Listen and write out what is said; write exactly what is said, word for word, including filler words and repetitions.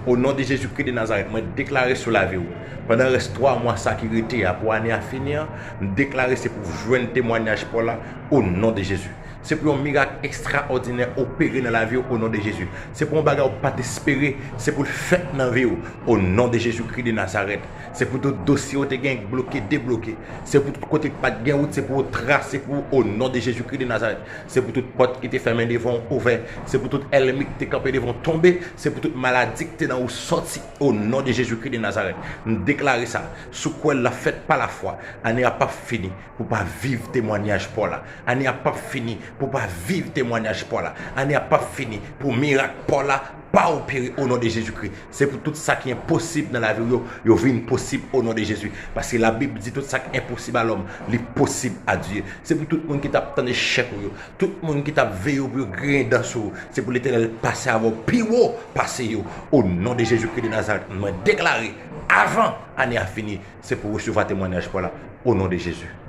O non de Jezikri de Nazarèt, mwen deklare sou lavi w, pandan rès twa mwa sa ki rete a pou ane a fini an, m deklare se pou w jwenn temwayaj pa w la, o non de Jezi. Se pou yon mirak ekstraòdinè opere nan lavi w, o non de Jezi. Se pou yon bagay ou pa t espere, se pou l fèt nan vi w, o non de Jezikri de Nazarèt. Se pou tout dosye w te gen bloke, debloke. Se pou tout kote k pa t gen wout, se pou w trase pou w, o non de Jezikri de Nazarèt. Se pou tout pòt ki te fèmen devan w ouvè. Se pou tout ènmi ki te kanpe devan w tonbe. Se pou tout maladi ki te nan ou sòti, o non de Jezikri de Nazarèt. M deklare sa, si w kwè l, l ap fèt pa lafwa. Ane a p ap fini pou w pa viv temwayaj pa w la. Ane a p ap fini pou w pa viv temwayaj pa w la. Ane a p ap fini pou mirak pa w la pa opere, o non de Jezikri. Se pou tout sa ki enposib nan lavi w yo, yo vin posib, o non de Jezi. Paske Labib di tout sa ki enposib a lòm, li posib a Dye. Se pou tout moun ki t ap tann echèk ou yo, tout moun ki t ap veye w pou yo griyen dan sou ou, se pou Letènèl pase avè w pi wo pase yo, o non de Jezikri de Nazarèt. Mwen deklare, avan ane a fini, se pou w resevwa temwayaj pa w la, o non de Jezi.